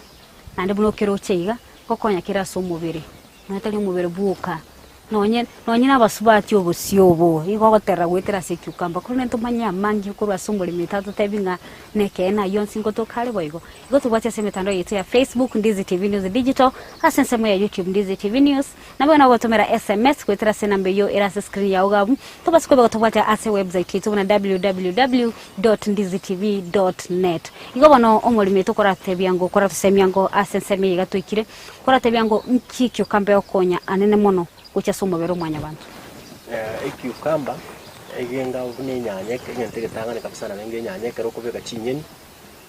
naende buna okeroche iga, ngokonya kere ase omobere, nonya tari omobere bwoka. Nonye nonye na abasubati obosio obo, igo ogoterera goetera ase ecucumber, korende ntomanye amange korwa ase omoremi tatotebi ng'a nekeene ayio onsi ngotoka are boigo. Igo tobwate ase emetandao yaito ya Facebook, Ndizi TV News Digital, ase ensemo ya YouTube Ndizi TV News, naboigo nabo gotomera SMS goetera ase enamba eyio ere ase screen yao iga abwo, tobase koba gotobwate ase website yaito buna www dot ndizitv dot net. Igo bono omoremi oito koratebia ngo koratosemia ngo ase ensemo eye iga toikire, Koratebia ngo nki ekiukambe okonya anene mono gochia ase omobere o mwanyabanto? Ekiukamba egenga buna enyanya egento egetang'ani kabisa nabo enga enyanya ekero okobeka chinyeni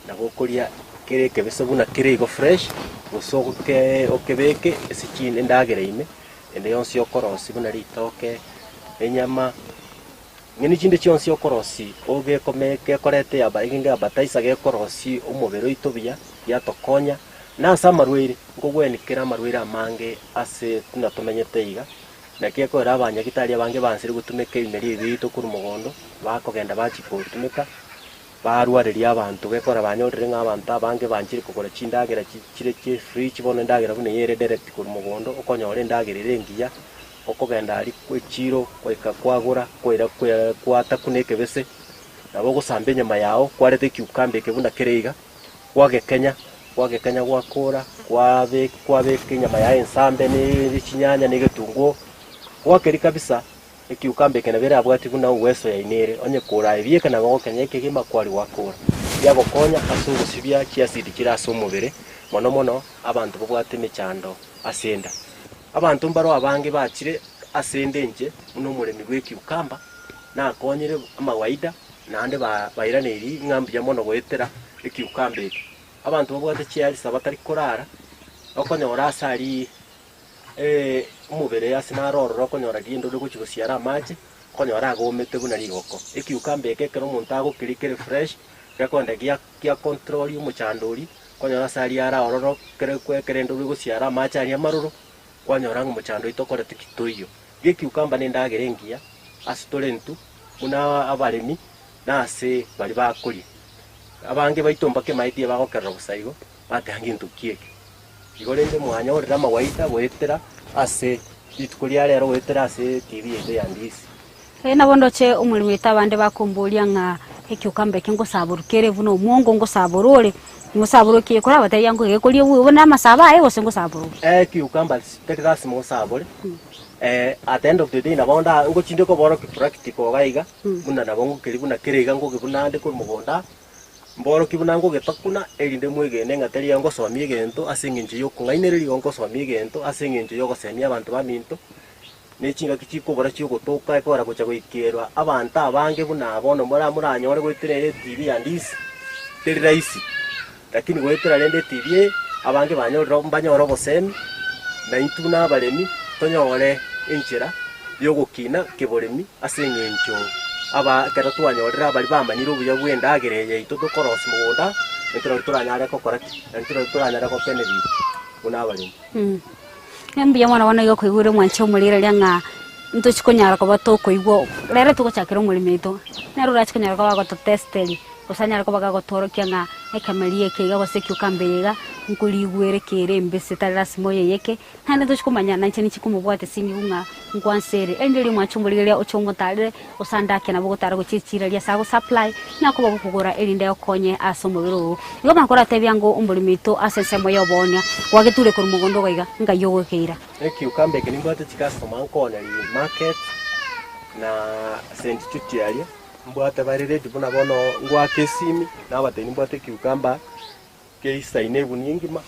nabo okoria kere ekebese buna kere igo fresh gose oke okebeke ase chi endagera ime ende yonsi okorosia buna ritoke, enyama, nyeni chinde chionsi okorosia ogekome gekoreta eaba egenge appetizer gekorosia omobere oito buya giatokonya. Na ase amarwaire, nkogwenia kera amarwaire amange ase buna tomenyete iga, naki ekogera abanyagitari abange bansire gotumeka ebimeri ebi biaito korwa mogondo, bakogenda bachia kotumeka, barwareria abanto gekogera banyorire ng'a abanto abange banchire kogora chindagera chi chire chie fridge bono endagera buna eye ere direct korwa mogondo, okonyora endagera ere engiya, okogenda aria echiro goika kwagora kwaira kwa kwatakuna ekebese, nabo ogosamba enyama yago kwareta ekiukambe eke buna kere iga. Gwagekenya, gwagekenya gwakora, kwabe kwabeka enyama yaye ensambe ne chinyanya na egetunguo, gwakeria kabisa, ekiukambe eke nabo erabwati buna uweso yaino ere, onye koraebieke nabo ogokenya ekegima kwaria gwakora. Biagokonya ase ogosibia chiasidi chire ase omobere, mono mono abanto babwate emechando ase enda. Abanto mbaro abange bachire ase enda enche buna omoremi bwa ekiukamba, nakonyire amawaida Naende bairaneirie ng'a mbuya mono goetera ekiukambe eke. Abanto babwate chiarisa batari korara, okonyora ase aria omobere ase naro ororo okonyora riendo rigochia gosiara amache, okonyora agomete buna rigoko. Ekiukambe eke ekero omonto agokeria kere fresh, gekonda gia gia control omochando oria, okonyora ase aria are ororo kere ekero endo rigosiara amache aria amaroro, kwanyora ng'a omochando oito okorete ki toiyo. Gekiukamba nendagera engiya ase tore intwe buna abaremi na ase baria bakoria. Abange baito mbakemaetie bagokerera bosa igo, bateba ngento ki eke? Igo rende mwanyorire amawaida goetera ase rituko ria rero goetera ase etibi yaito ya Ndisi. Ee, nabo ndoche omoremi oito abande bakomboria ng'a ekiukamba eke ngosaborwa kere buna omwongo ngosaborwa ore, ngosaborwa ki? Korabatebia ngo gekoria buna amasabo aye gose ngosaborwa ki? Ekiukamba tari lasima osabore, at the end of the day nabo nda ngochinde koborokia practical iga iga, buna nabo ngokeria buna kere iga ngogebuna ande korwa mogondo aa, mborokie buna ngogetakuna erinde mwegene ng'a tari ngosomia egento ase eng'encho ya okong'ainereria igo ngosomia egento ase eng'encho ya ogosemia abanto baminto, ne chingaki chikobora chiogotoka ekogera gocha goikerwa abanto abange buna aba bono mora moranyore goetera etibi ya ndisi, teri rahisi. Lakini goetera rende etibi eye, abange banyorire mbanyore obosemi, na intwe buna abaremi tonyore enchera yogokina keboremi ase eng'encho aba ekero twanyorire abaria bamanyire obuya bwa endagera eye yaito tokorosia mogondo aa, intwe nari toranyare gokora ki? Intwe nari toranyare gobenefit buna abaremi. Mbuya mono bono iga okoigwera omwanchi omorigereria ng'a ntochi konyara koba tokoigwa rero togochakera omoremo oito, nere orache konyara koba agototesteria. Gose anyare koba gagotorokia ng'a ekemeri eke iga gose ekiukambe eye iga, nkorigwere kere embese tari lasima oyeyeke, naende ntochi komanya nainche ninchi komobwata esinigu ng'a nkwansa ere. Erinde riria omwanche omorigereria oche omotarere, gose ande ake nabo ogotara gochia echira eria ase agosupply, onye koba gokogora erinde agokonye ase omobere oo. Igo buna koratebia ng'o omoremi oito ase ensemo ya oboonia, gwageture korwa mogondo iga iga, ngai ogokeira. Ekiukambe eke nimbwate chicustomer nkooneri market na St. Jude aria. Mbwate bare ready buna bono ngoaka esimi, nabatebia nimbwate ecucumber keisaine egunia engima,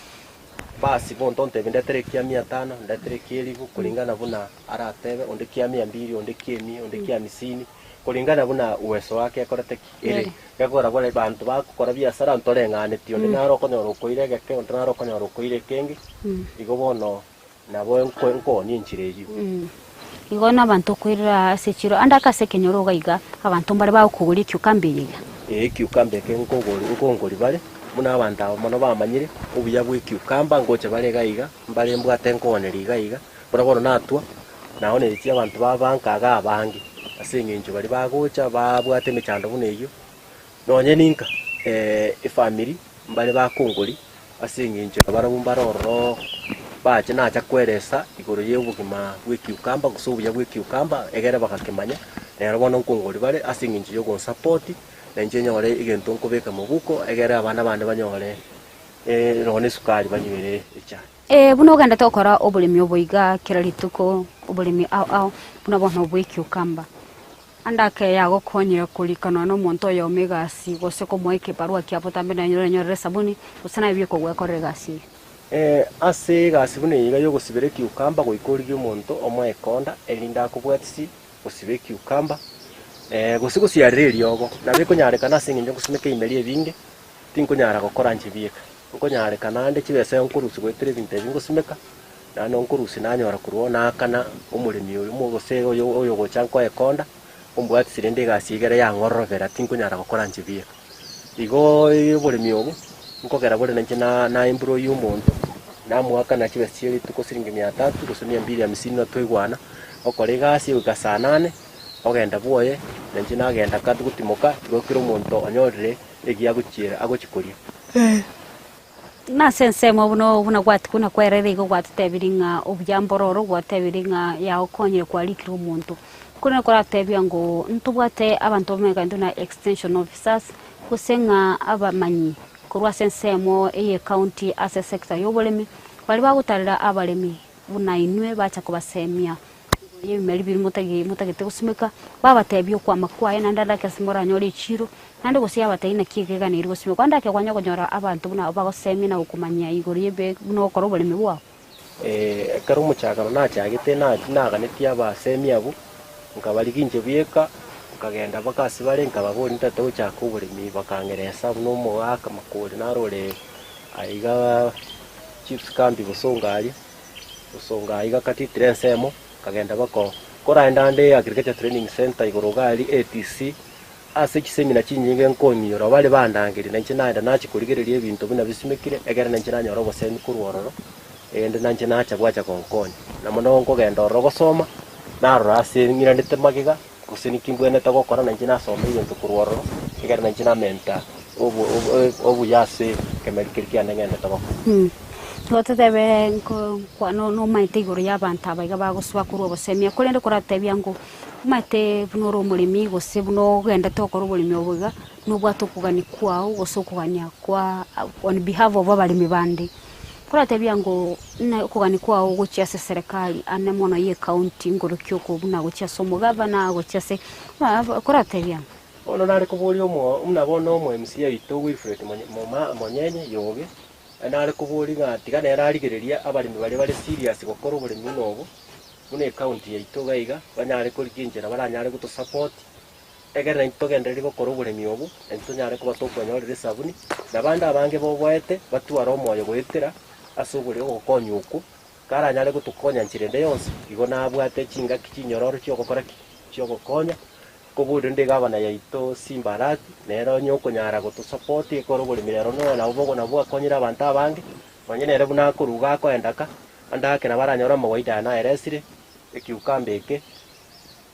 basi bonto ontebie ndetere ekia mia tano, ndetere ekia elifu kulingana buna aratebe, onde kia mia mbili, onde kia emia, onde kia hamsini, kulingana buna uweso wake ekorete ki? Ere. Gekogera buna abanto bagokora biasara ntoreng'aneti, onde naro okonyora okoira egeke, onde naro okonyora okoira ekenge, igo bono Nabo nkoonia enchera eyio. Igo nabanto okoirera ase echiro, ande ake ase ekenyoro iga iga, abanto mbare bagokogoria ekiukambe eye iga. Ee, ekiukambe eke nkogori nkongori bare, buna abanto aba mono bamanyire obuya bw'ekiukamba, ngocha bare iga iga, mbare mbwate nkooneria iga iga, buna bono natwa, naoneretie abanto ba banka iga abange, ase eng'encho baria bagocha babwate emechando buna eyio, nonye ninka efamiri mbare bakongori. Ase engencho nabarabwo mbare ororo bache nacha kweresa igoro y'obogima bw'ekiukamba gose obuya bw'ekiukamba, egere bagakemanya, nero bono nkongori bare ase engencho y'ogonsapoti, na inche nyore egento nkobeka mobuko, egere abana bane banyore nonye na esukari banywere echae. Ee, buna ogendete gokora oboremi obo iga kera rituko, oboremi ao ao, buna bono bw'ekiukamba. Ande ake yagokonyire korika nonya nomonto oyomo egasi, gose komoa ekebarua kia botambe naye orenyorere esabuni, gose naye bikogwekorera egasi eyio. Ase egasi buna eye iga y'ogosibera ekiukamba goika origie omonto omoe ekonda erinde akobwatisi gosiba ekiukamba, gose gosiarera eriogo. Nabo ekonyarekana ase eng'encho ngosimeka ebimeri ebinge, tinkonyara gokora inche bieka. Nkonyarekana ande chibesa nkorusia goetera ebinto ebi ngosimeka, Naende nkorusia nanyora korwa oo naakana omoremi oyo gose oyo oyogocha nkoe ekonda, ombwatisi rende egasi egere yang'ororobera tinkonyara gokora inche bieka. Igo oboremi obo, nkogera bore nainche na na employ omonto, namoakana chibesa chia rituko siringi mia tatu gose mia mbili hamsini na twaigwana, okora egasi goika saa nane, ogenda bwoye, nainche nagenda ka togotimoka, igo kera omonto onyorire egiya agochiera agochi koria. Nase ensemo buna buna gwati buna kwerera igo gwatotebirie ng'a obuya mboro oro gwatebirie ng'a yagokonyire kwarikire omonto. Korende koratebia ng'o ntobwate abanto bamenyekane buna extension officers, gose ng'a abamanyi korwa ase ensemo eye ecounty ase esector ya oboremi, baria bagotarera abaremi buna inwe bacha kobasemia igoro y'ebimeri biria motagi motagete gosimeka, babatebia okwama kwaye naende ande ake ase moranyore echiro, naende gose yabatebia naki ekeganeri gosimekwa, ande ake kwanya konyora abanto buna abwo bagosemia na gokomanyia igoro y'ebe buna ogokora oboremi bwao. Ekero omochakano nachagete na naganetie abasemi abwo, nkabarigia inche bweka, nkagenda mpaka ase bare nkababoria ntagete gochaka oboremi bakang'eresa buna omogaka makori narore aiga chiefs camp bosongo aria. Gosonga aiga katitire ensemo, nkagenda bako koraenda ande Agriculture Training Centre igoro iga aria ATC, ase chisemina chinyinge nkong'inyora bare bandangeria nainche naenda nachia korigereria ebinto buna bisimekire egere nainche nanyore obosemi korwa ororo, erinde nainche nacha bwacha gonkonya. Na mono nkogenda ororo gosoma, narora ase ng'iranete magega, gose niki mbwenerete gokora nainche nasoma egento korwa ororo, egere nainche namenta obo obuya ase ekemeri keria kiane ng'endete gokora. Igo totebe nko nkwa no nomaete igoro y'abanto aba iga bagosoa korwa obosemia, korende koratebia ng'o omanyete buna ore omoremi gose buna ogendete gokora oboremi obo iga, nobwate okogania kwao gose okogania kwa on behalf of abaremi bande. Koratebia ng'o ng'a okogania kwao gochia ase eserekari ane mono ya ecounty ngorokia oko buna gochia ase omogavana gochia ase koratebia ng'o. Bono nare koboria omo buna bono omo MCA oito Wilfred Monye Moma Monyenye Yoge, nare koboria ng'a tiga nere arigererie abaremi baria bare serious gokora oboremi buna obo, buna ecounty yaito iga iga, banyare korigia enchera baranyare gotosupport. Ekero naintwe togendererie gokora oboremi obo, naintwe tonyare koba tokwenyorera esabuni, na abande abange boboete batware omoyo goetera ase obore ogokonywa okwo, karanyare gotokonya nchera ende yonsi, igo nabwate chingaki chinyororo chi'ogokora ki? Chi'ogokonya. Koboria rende egavana yaito Simba Arati, nere onye okonyara gotosupport ekore oboremi rero nonya nabo bogo nabwo akonyire abanto abange, nonye nere buna akoruga akoenda ka, ande ake nabo aranyore amawaida aya naeresire, ekiukambe eke.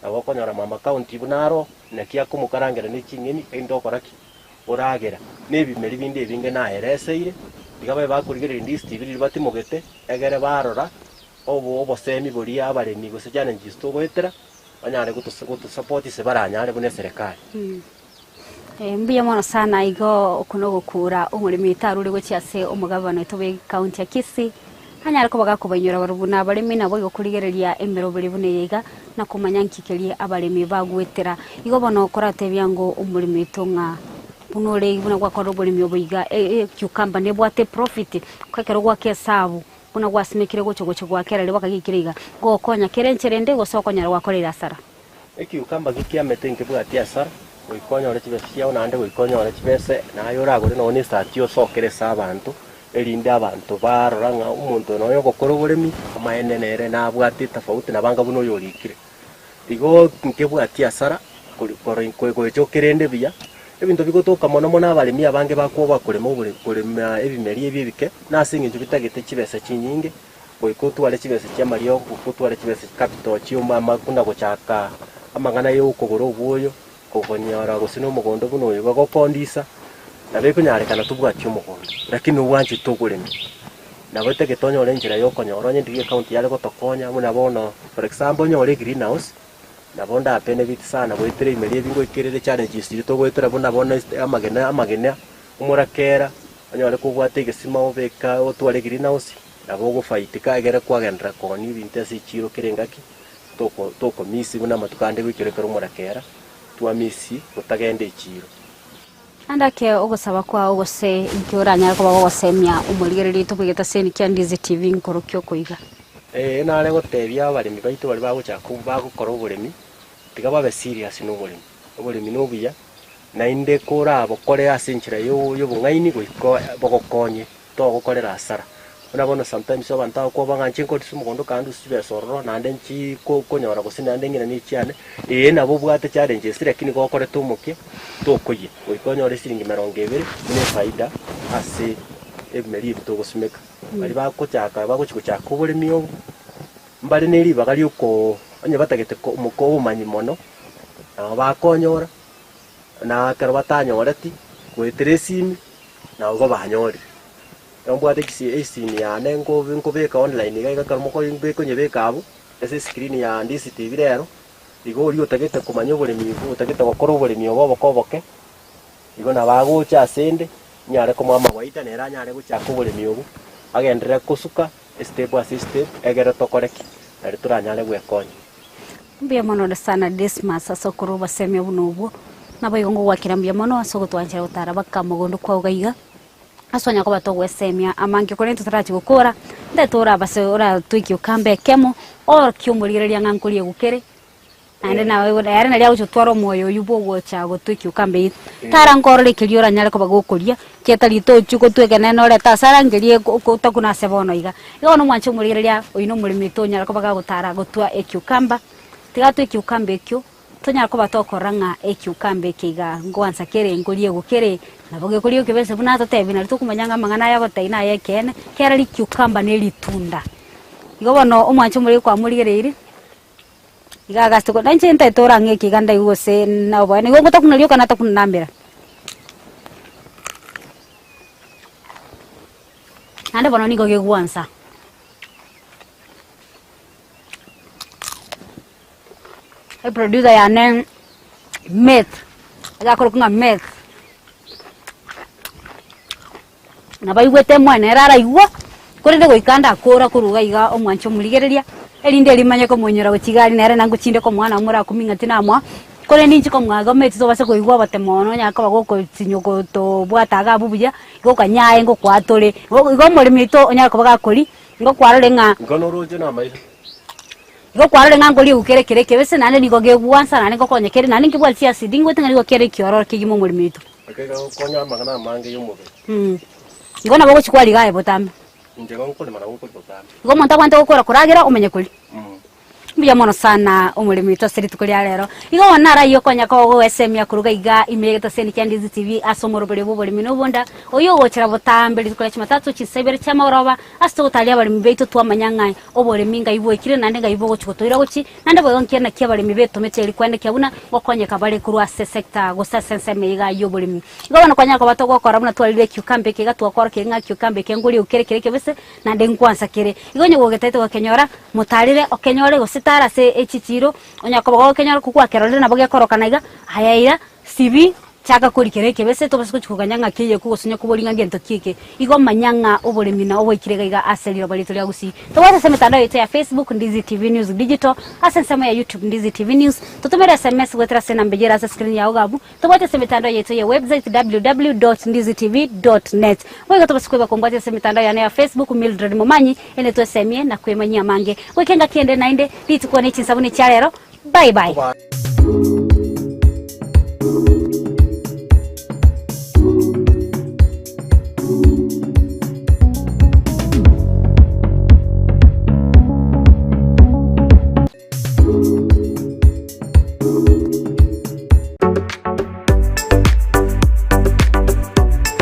Nabo okonyora mama county buna aro, naki akomokarangera ne ching'eni erinde okora ki? Oragera, na ebimeri binde ebinge naereseire, tiga babe bakorigereria Ndizi TV riria batimogete, egere barora obo obosemi boria abaremi gose challenges togoetera, banyare gotos gotosupport ase baranyare buna eserekari. Mbuya mono sana igo oko nogokura omoremi tarure gochia ase omogabana oito bwe county ya Kisii anyare koba gakobainyora barobwo buna abaremi nabo igo korigereria emeroberi buna eye iga na komanya nki keria abaremi bagwetera. Igo bono koratebia ngo omoremi oito ng'a buna ore buna gwakorire oboremi obo iga ecucumber nebwate eprofit, ekero gwaka esabu buna gwasimekire gocha gocha goakera riria bwakageikire iga, gokonya kere enchera ende gose okonyora gwakoreire asara. Ecucumber gekiamete nkebwati asara, goika onyore chibesa chiao naende goika onyore chibesa naye oragore nonye na esati osokere ase abanto, erinde abanto barora ng'a omonto oyo nonya ogokora oboremi, amaene nere nabwate etofauti nabo anga buna oyo orikire. Igo nkebwati asara kori kori gocha okerende buya, ebinto bigotoka mono mono abaremi abange bakwoboa korema obore korema ebimeri ebi ebike, na ase eng'encho bitagete chibesa chinyinge, goika otware chibesa chi'amariogo, goika otware chibesa capital chi'omama buna gochaka amang'ana ya okogora obwoyo, kogonyora gose na omogondo buna oyo iga gokondisa, nabo ekonyarekana tobwati omogondo, lakini obwanchete oboremi. Nabo etagete onyore enchera ya okonyora onye ndiria ecounty yare gotokonya buna bono for example onyore egreen house, nabo ndabenefit sana goetera ebimeria ebi ngoikerere challenges chiria togoetera buna bono amagena amagena, omorakera, onyore kobwate egesima obeka otware egreen house, nabo ogofaidika egere kwagenderera koonia ebinto ase echiro kera engaki, toko tokomisi buna amatuko ande goikera ekero omorakera, twamisi gotagenda echiro. Naende ake ogosaba kwao gose inki oranyare koba gogosemia omorigereria oito bw'egete ase Kia Ndizi TV nkorokia okoiga. Ee, nare gotebia abaremi baito baria bagochaka bagokora oboremi, tiga babe serious na oboremi. Oboremi nobuya, naende korabokore ase enchera y'obong'aini goika bogokonye, togokorera hasara. Buna bono sometimes abanto abakoba ng'a inche nkorisia omogondo kandusie chibesa ororo naende nchi ko konyora gose naende ng'ina ne echiane, ee nabo obwate challenges lakini gokorete omokia tokoyia, goika onyore esiringi emerongo ebere buna efaida ase ebimeri ebi togosimeka. Baria bagochaka bagochi gochaka oboremi obo, mbare ne ribaga ria okoo onye batagete ko omoko obomanyi mono, nabo bakonyora, na ekero batanyoreti, goetera esimi, nabo babanyorire. Ekero mbwate chisi esimi yane nkobe nkobeka online iga iga ekero mokoi konyebeka abwo, ase escreen ya Ndizi TV rero, igo oria otagete komanya oboremi otagete gokora oboremi obo oboke oboke, igo nabo agocha asende, nyare komoa amawaida nere anyare gochaka oboremi obwo, agenderere kosuka estep ase estep, egere tokore ki? Nari toranyare gwekonya. Mbuya mono ore sana Dismas ase okorwa obosemia buna obwo, naboigo ngogwakera mbuya mono ase ogotwanchera gotara baka mogondo kwao iga iga. Ase onya koba togwesemia amange korende totarachia gokora, ntaete orabase oratwekie okambe ekemo, orokie omorigereria ng'a nkoria egukere, naende nawe ere naria agocha gotwara omoyo oywo bwa ogocha gotwekia okambe eywo. Tara nkorora ekeria oranyare koba gokoria, kiatari tochia gotweka nene orete asara nkeria otakuna ase bono iga. Igo bono omwanche omorigereria oywo na omoremi tonyara koba gagotara gotwa ekiukamba, tiga atwe ekiukamba ekio. Tonyare koba tokorora ng'a ekiukambe eke iga ngoansa kere, nkoriegwa kere, nabo gekoriegwa kebese buna atotebia nario tokomanya ng'a amang'ana aya agotebia naye ekeene, kera rikiukamba ne ritunda. Igo bono omwancho omorege kwamorigereirie, iga agase ko nainche ntaete orang'e eke iga ndaigwe gose na oboene, igo ngotakuna rioka natakuna namera. Naende bono nigo gegwansa. Eproducer yane meth, iga akorokwa ng'a meth, nabo aigwete mwene ere araigwa, korende goika ndakora korwa iga iga omwanche omorigereria, erinde rimanye komonyora gochia iga aria nere nangochinde komoa nabo morakumie ng'a tinamoa, korende inche komoa igo omanyete tobase koigwa obotemo mono onye koba gokosinyo gotobwata iga abwo buya, igo okanyaye ngokwaa tore, igo igo omoremi oito onyare koba gakoria, nigo kwarorire ng'a. Igo noroche namaiso. Igo kwarorire ng'a nkoria egukere kere ekebese, naende nigo gegwansa, naende ngokonya kere, naende nkebwati chiasidi, ngoete ng'a nigo kere ekiororo kegima omoremo oito. Eke gegokonya amang'ana amange y'omobere. Igo nabo ogochia kwariga aye botambe. Inche igo nkorema nabo nkoria botambe. Igo omonto abwenerete gokora koragera omenye koria. Mbuya mono sana omoremi oito ase rituko ria rero. Igo bono naro ayio okonya kogoesemia koruga iga ime y'egetaseni kia Ndizi TV ase omoroberio bw'oboremi na obonda, oyio ogochera botambe rituko ria Jumatatu chinsa ibere chi'amagoroba, ase togotaria abaremi baito twamanya ng'a oboremi ngai bwaikire naende ngai bogochi gotoira gochi, naende boigo nkiya naki abaremi betomete eri kwendekia buna gokonyeka bare korwa ase esector gose ase ensemo eye iga y'oboremi. Igo bono kwanyara koba togokora buna twarire ecucumber eke iga twakorokia ng'a ecucumber eke ngoriu kere kere ekebese, naende nkwansa kere. Igo onye gogetaete gokenyora, motarere okenyore gose tara ase echichiro, onye koba gokenyora kogwakerorire nabo gekorokana iga, aya ira, sibi, chaka koria kere ekebese tobase gochia koganya ng'a keyekwe gose onye koboria ng'a ngento ki eke. Igo manya ng'a oboremi nao bwaikire iga iga ase riroba riaito ria Gusii. Tobwate ase emetandao yaito ya Facebook, Ndizi TV News Digital, ase ensemo ya YouTube, Ndizi TV News, totomere SMS goetera ase enamba eyio ere ase escreen yao iga abwo, Tobwate ase emetandao yaito ya website www.ndizitv.net. Boigo tobase koiba kombwatia ase emetandao yane ya Facebook Mildred Momanyi ende twesemie na kwemanyia amange. Goika engaki ende naende, rituko ne chinsabuni chia rero. Bye bye.